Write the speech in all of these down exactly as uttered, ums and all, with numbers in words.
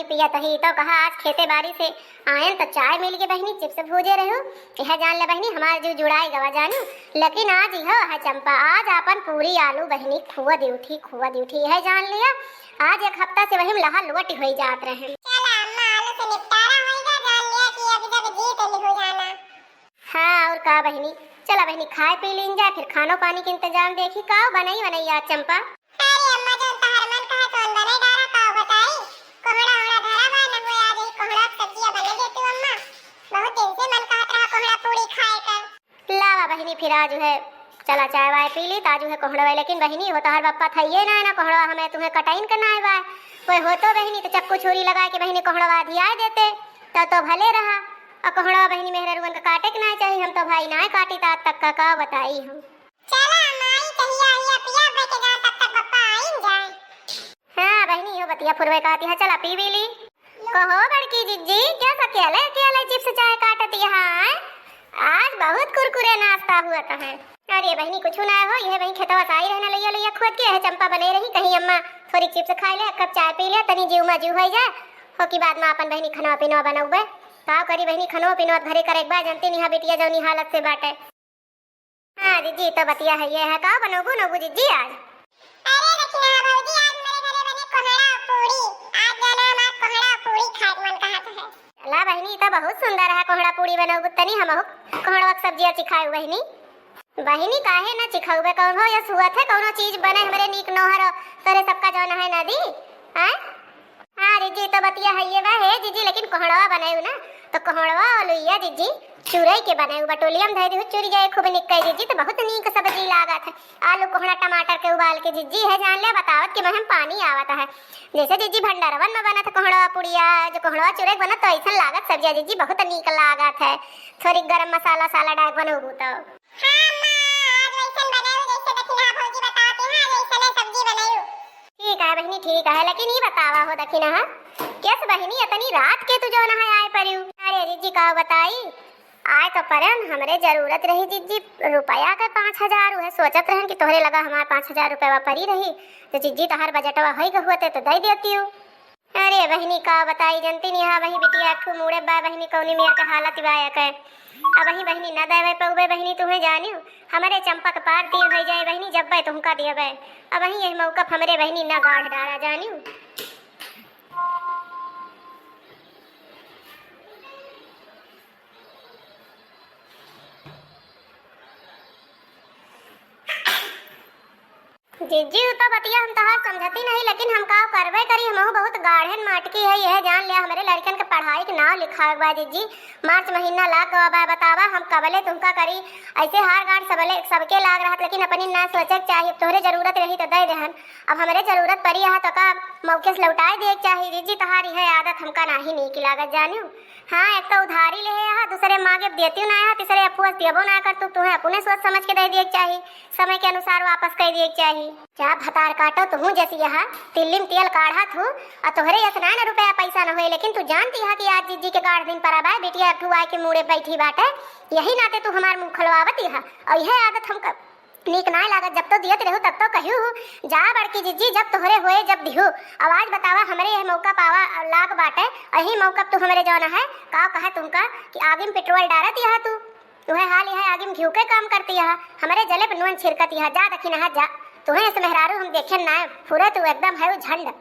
पिया तही तो कहा, आज खेते बारी से आयन तो चाय मिल गई बहिनी, चिप्स भूजे रहू। यह जान ले बहिनी, हमार जीव जुड़ाई गवा जानू। लेकिन आज यह है चंपा, आज आपन पूरी आलू बहिनी खुआ दी उठी, खुआ दी उठी, यह जान लिया। आज एक हफ्ता से वही में लहा लोट होई जात रहे। चला अम्मा, आलू से निपटारा होइगा, जान लिया कि अब जब जीत लिहू जाना। हाँ, और का बहिनी, चला बहिनी, खाए पी लीन जाए, फिर खानो पानी के इंतजाम देखी, का बनई बनई आज चंपा? अरे अम्मा, जौन तहार मन कहे तौन बने डारा, का बताई, कोहड़ा ओहड़ा धरा बा, न हुए आज ही कोहड़ा के सब्जिया बने देती अम्मा, बहुत दिन से मन कहत रहा कोहड़ा पूरी खाए का। लावा बहिनी, फिर आज है चला चाय वाय पी ली, ताजू है कोहड़ा वाय, लेकिन बहिनी हो तहार बप्पा थइये ना, ना कोहड़ा हमें तुम्हें कटाइन के ना आए बाय, कोई होतो बहिनी तो चक्कू छुरी लगाए के बहिनी कोहड़ा अधियाए देते, तब तो भले रहा। और कोहड़ा बहिनी मेहररुअन के काटे के ना चाही, हम तो भाई ना काटी तात तक का, का बताई हम। चला माई, कहिया हिया पिया बे के जा, तब तक बप्पा आइन जाए। हाँ बहिनी, यो बतिया फुरवे कहती है, चला पी भी ली। कहो बड़की जिज्जी, क्या अकेले अकेले चिप्स चाय काटती है? आज बहुत कुरकुरे नाश्ता हुआ तो है। अरे बहिनी, कुछ ना हो, यह वही खेतवा से आई रहना लइया लइया खोद के, यह चंपा बने रही, कहीं अम्मा थोड़ी चिप्स खाई ले, कप चाय पी ले, तनी जीव मा जीव होई जाए, हो कि बाद मा अपन बहिनी खनवा पिनवा बनउबे। का करी बहिनी, खनवा पिनवा घरे करे के बा, जानती नहीं बिटिया जौनी हालत से बाटे। हाँ जिज्जी, तो बतिया है ये है, का बनउबू नउबू जिज्जी आज? अरे दखिना भौजी, आज मेरे घरे बने कोहड़ा पूरी। आज जो ना हमार कोहड़ा पूरी खाए के मन कहत है। अला बहिनी, ई तो बहुत सुंदर है, कोहड़ा पूरी बनउबू, तनी हमहू कोहड़वा के सब्जिया चिखाऊ बहिनी। बहिनी, काहे ना चिखउबे, कौन हो यस हुआ थे, कौनो चीज बने हमरे नीक नोहर, तोरे सबका जौन है नदी, हैं? हाँ जिज्जी, तो बतिया है ये बा, हे जिज्जी, लेकिन कोहड़वा बनायू ना, तो कोहड़वा और लुइया जिज्जी चुरई के बनायू, बटोलिया में धर दिहू, चुर जाए खूब निक्के जिज्जी, तो बहुत नीक सब्जी लागत है। आलू कोहड़ा टमाटर के उबाल के जिज्जी है, जान ले बतावत के मुँह में पानी आवत है। जैसे जिज्जी भंडारवन में बनत है कोहड़वा पुड़िया, जो कोहड़वा चुरई के बनत, तो ऐसन लागत सब्जिया जिज्जी, बहुत नीक लागत है। थोड़ी गरम मसाला साला डाल के बनउबू तो। हाँ अम्मा, आज वैसन बनायू जैसे दखिना भौजी बतावत है, आज वैसने सब्जी बनायू। ठीक है बहिनी, ठीक है, लेकिन ई बतावा हो दखिना, हाँ? केस बहिनी, इतनी रात के तू जौन है आए परियू? अरे जिज्जी, का बताई, आए तो परन, हमरे जरूरत रही जिज्जी रुपया के पाँच हजार, उहे सोचत रहन कि तोहरे लगा हमार पाँच हजार रुपया परी रही, तो जिज्जी तोहार बजटवा होई गहुआ ते तो दे देती हूँ। अरे बहिनी, का बताई, जनती नहीं हा, वही बिटिया एक ठो मूड़े बा बहिनी, कौनी मेर के हालत बा एके। अब वही बहिनी न देवे पउबे बहिनी, तुहे जानियो, हमरे चंपा के पार तीर होई जाए बहिनी, जब्बे तुमका दियबे। अब वही यही मौका पे हमरे बहिनी न गाढ़ डारा जानियो। जिज्जी, उ तो बतिया हम तोहार समझती नहीं, लेकिन हम का करबे करी, हमहू बहुत गाढ़न माटकी है। यह जान लिया, हमरे लड़कन के पढ़ाई के नाव लिखावे के बा जिज्जी। मार्च महीना लाग गवा बा, बतावा हम कबले तुमका करी। ऐसे हार गांठ सबले, सबके लाग रहत, लेकिन अपनी ना सोचे के चाही। अब तोहरे जरूरत रही तो दे देहन, अब हमरे जरूरत परी है तो का मौके से लौटाए दिए के चाही जिज्जी। तोहार यह आदत हमका नाही नीक लागत जानियो। हाँ, एक तो उधारी ले है, दूसरे मांगे देती ना है, तीसरे अपुआ से दियबो ना कर तू, तुहे अपने सोच समझ के दे दिए के चाही, समय के अनुसार वापस कर दिए के चाही। जा भतार काटो तुहू जैसी यहाँ, तिल्ली में तेल काढ़त हूँ, आ तोहरे यस ना न रुपया पैसा न होए, लेकिन तू जानती है कि आज जिज्जी के गाढ़ दिन पर आए, बिटिया एक ठो आए के मूड़े बैठी बाटे, यही नाते तू हमार मुँह खुलवावत यहाँ, और यह आदत हमका नीक नाय लागत। जब तो दियत रहू तब तो कहियो हूँ, जा बड़की जिज्जी, जब तोहरे होए जब दिहू। अब आज बतावा, हमरे यह मौका पावा लाग बाटे, यही मौका तू हमरे जौन है, का कहे तुमका कि आगे में पेट्रोल डारत यहाँ तू। उहे हाल यह आगे में घिउ के काम करती है, हमरे जले पे नून छिड़कती है। जा दखिनहा जा, तुहे ऐसे मेहरारू हम देखे ना, फुरे तू एकदम है झंड।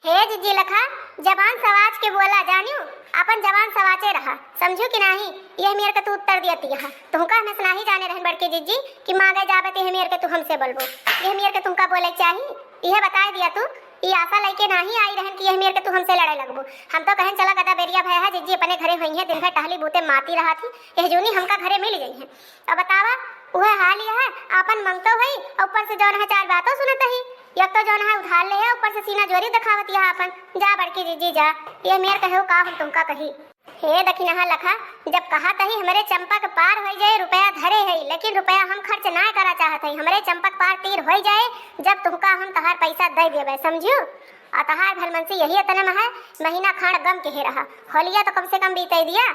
हे जिज्जी लखा, जबान सवाच के बोला जानियो, अपन जबान सवाचे रहा, समझू कि नाही? यह मेर के तू उत्तर दियती है, तुमका हमें से नाही जाने रहन बड़के जिज्जी कि मांगे जाबे ते यह मेर के तू हमसे बोलबो, यह मेर के तुमका बोले के चाही, यह बताए दिया तू। ई आशा लइके नाही आई रहन कि यह मेर के तू हमसे लड़े लगबो। हम तो कहन चला गदा बेरिया भय है, जिज्जी अपने घरे होई है, दिन भर टहली बूते माती रहा थी, यह जूनी हमका घरे मिल गई है। अब बतावा, उहे हाल यह है, आपन मंगतो हई, और ऊपर से जौन है चार बातों सुनत ही। एक तो जौन है उधार ले है, ऊपर से सीना जोरी दिखावत यह आपन। जा बड़की जिज्जी जा, ये मेर कहो का हम तुमका कही। हे दखिनहा लखा, जब कहा तही हमरे चंपा के पार होई जाए, रुपया धरे है, लेकिन रुपया हम खर्च ना करा चाहत है। हमरे चंपा के पार तीर होई जाए, जब तुमका हम तहार पैसा दे देबे, समझियो? आ तहार भलमनसी यही इतने में है, महीना खाड़ गम के हे रहा, होलिया तो कम से कम बीते दिया।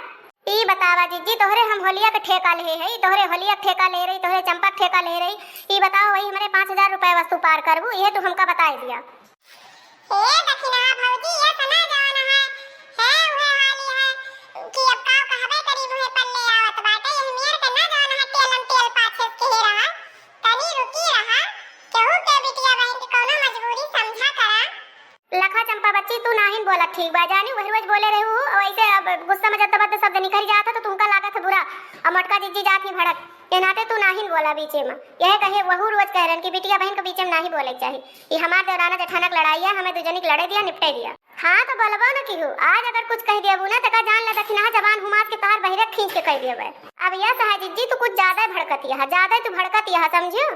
ई बतावा जिज्जी, तोहरे हम होलिया के ठेका ले रही, तोहरे होलिया के ठेका ले रही, तोहरे चंपा के ठेका ले रही, ई बतावा वही हमरे पाँच हजार रुपया वस्तु पार करबू, इहे तू हमका बताए दिया। ए दखिना भौजी, ये तना जौन है, कि अब का कहबे करी, मुँहे पल्ले आवत बाटे। यह मेर के ना जान है, टेलम टेल पाछे से कहे रहा, तनी रुकी रहा, केहू के बिटिया बहन के कौनो मजबूरी समझा करा। लखा चंपा बच्ची, तू नाहिन बोलत ठीक बा, जानी वही रोज बोले रहू, और ऐसे अब गुस्सा में जब तब शब्द निकल जात है तो तुमका लागत है बुरा, और मोटका जिज्जी जात ही भड़क, ये नाते तू नाहिन बोला बीचे में। यह कहे वहू रोज कह रहन कि बिटिया बहन के बीचे में नाही बोले के चाही। ये हमार देवराना जेठाना के लड़ाई है, हमें दू जनी के लड़े दिया, निपटे दिया। हाँ, तो बोलबो न किहू। आज अगर कुछ कह देबू ना, त का जान ले दखिनहा जबान हुमास के तोहार बहिरे खींच के कह देबे। अब यह सहा जिज्जी, तू कुछ ज्यादा भड़कत यहा, ज्यादा तू भड़कत यहा, समझियो?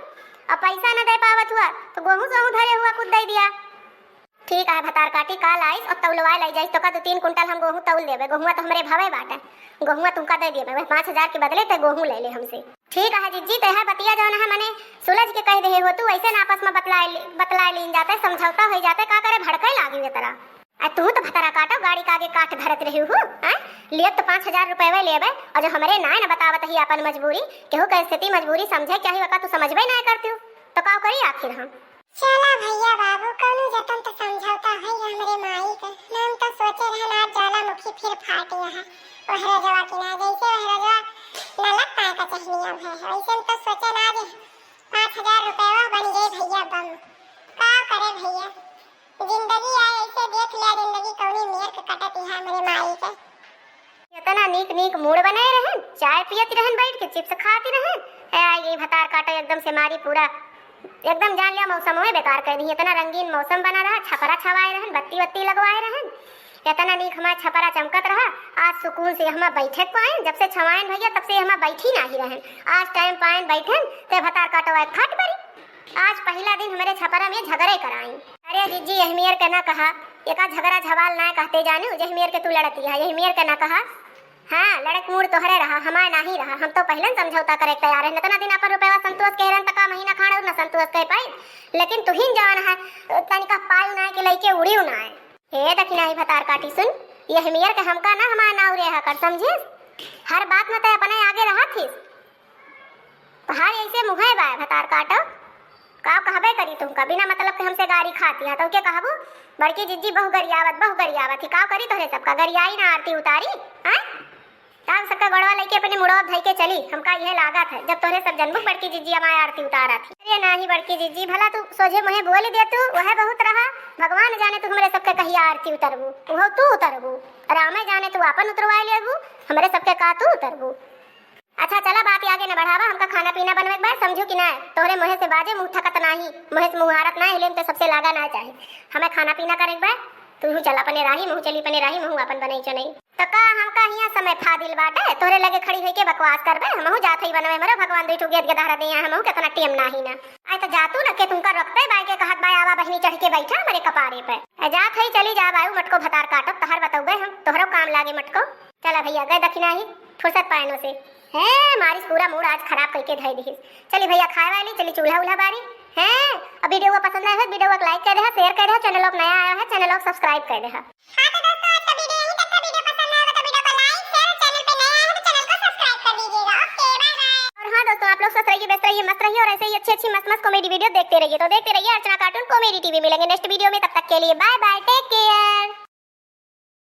अब पैसा न दे पावत हुआ, तो गोहूँ सोहूँ धरे हुआ कुछ दे दिया। ठीक है, भतार काटी, काल आइस और तौलवा ले जाइस, तो का दो तीन कुंटल हम गोहूँ तौल देबे। गोहुआ तो हमरे भवे बाटे, गोहुआ तुमका दे देबे, वह पाँच हजार के बदले ते गोहूँ ले ले हमसे। ठीक है जिज्जी, ते है बतिया जौन है मने सुलझ के कह देहे हो तू, ऐसे ना आपस में बतलाए ले-, बतलाए लीन जाते, समझौता हो जाते, का करे भड़के लागी वे तरह। आ तू तो भतरा काटो, गाड़ी का आगे काट धरत रही हूँ, हैं? लिए तो पाँच हजार रुपये लेबे, और जो हमरे नाय न बतावत ही अपन मजबूरी, केहू के स्थिति मजबूरी समझे क्या ही, वका तू समझबे ना करती हूँ, तो का करी आखिर हम? चला भैया बाबू, कौनो जतन तो समझौता है हमरे माई के। ना हम तो सोचे रहन आज ज्वालामुखी फिर फाट यहाँ, वह रजवा की ना, जैसे वह रजवा नलक पाए का चहनिया भय है, वैसे हम तो सोचे ना आज पाँच हजार रुपया बन गए भैया बम। का करे भैया, जिंदगी आए ऐसे देख लिया, जिंदगी कौनी मेर के कटत यहाँ हमरे माई के। इतना नीक नीक मूड बनाए रहन, चाय पियत रहन, बैठ के चिप्स खाती रहन। ए, ये भतार काटो एकदम से मारी पूरा, एकदम जान लिया मौसम में बेकार कर दी। इतना रंगीन मौसम बना रहा, छपरा छवाए रहन, बत्ती बत्ती लगवाए रहन, इतना नीक हमार छपरा चमकत रहा। आज सुकून से हमार बैठे पाएन, जब से छवाएन भैया तब से हमार बैठी नाही रहन। आज टाइम पाएन बैठन ते भतार काटो आए खट परी। आज पहिला दिन हमरे छपरा में झगड़े कराई। अरे जिज्जी, यह मेर के ना कहा, एका झगड़ा झवाल ना कहते जानू, यह मेर के तू लड़ती है, यह मेर के ना कहा। हाँ, लड़क मूड तोहरे रहा, हमार नाही रहा। हम तो पहिलन समझौता करे के तैयार है। इतना दिन अपन रुपया संतोष कह रहन, तका महीना खाड़ और न संतोष कह पाई, लेकिन तुहिन जान है, तनिका पाई ना के लइके उड़ी ना है। हे दखिनाही भतार काटी सुन, यह मेर के हमका ना हमार नाव रे हा कर समझिस। हर बात में ते अपने आगे रहा थी। तोहार ऐसे मुँहे बाय भतार काटो, का कहबे करी तुमका, बिना मतलब के हमसे गारी खाती है, तो के कहबू, बड़की जिज्जी बहु गरियावत, बहु गरियावत ही, का करी तोहरे सबका, गरियाई ना आरती उतारी, हैं? तब सबका गोड़वा लेके अपनी मुड़वा धई के चली, हमका यह लागत है, जब तोहरे सब जनबू बड़की जिज्जी हमारे आरती उतारा थी। अरे नाही बड़की जिज्जी, भला तू सोझे मुँहे बोल दे तू, वह बहुत रहा, भगवान जाने तू हमरे सबके कहिया आरती उतरबू, वह तू उतरबू, रामे जाने तू आपन उतरवाए लेबू, हमरे सबके का तू उतरबू। अच्छा चला, बात आगे न बढ़ावा, हमका खाना पीना बनवे के बा, समझू कि ना? तोहरे मुँहे से बाजे, मुँह थकत नाही, मुँहे से मुँह हारत नाही, लेन तो सबसे लागा ना चाही। हमें खाना पीना करे के बा, तू चल अपने राही, मुँह चली अपने राही, मुँह अपन बनई चनई। तो का हमका हियाँ समय फादिल बाटे, तोहरे लगे खड़ी होइके बकवास करबे? हमहू जात हई बनवे, मरो भगवान दुई ठो गेद के दहरा दे, हमहू केतना टेम नाही ना। आए तो जातू न के तुमका रखते बाई के कहत बाय, आवा बहिनी चढ़ के बैठा हमरे कपारे पे। आ जात हई, चली जा बाऊ, मटको भतार काटब, तहर बतौबे हम, तोहरो काम लागे मटको। चला भैया, गए दखिनाही, फुर्सत पायनो से। हैं, मारिस पूरा मूड आज खराब कइके धइ दिहिस। चली भैया, खाए वाली, चली चूल्हा उल्हा बारी। हैं, अब वीडियो पसंद आए है, वीडियो को like कर दे, share कर दे, channel पर नया आया है, channel को subscribe कर दे। हाँ तो दोस्तों, आज का वीडियो यहीं तक था। वीडियो पसंद आया तो वीडियो को like, share, channel पे नया है तो channel को subscribe कर दीजिएगा। OK, bye bye। और हाँ दोस्तों, आप लोग स्वस्थ रहिए, व्यस्त रहिए, मस्त रहिए और ऐसे ही अच्छी अच्छी मस्त मस्त comedy video देखते रहिए। तो देखते रहिए अर्चना Cartoon Comedy TV। मिलेंगे next video में, तब तक के लिए bye bye, take care।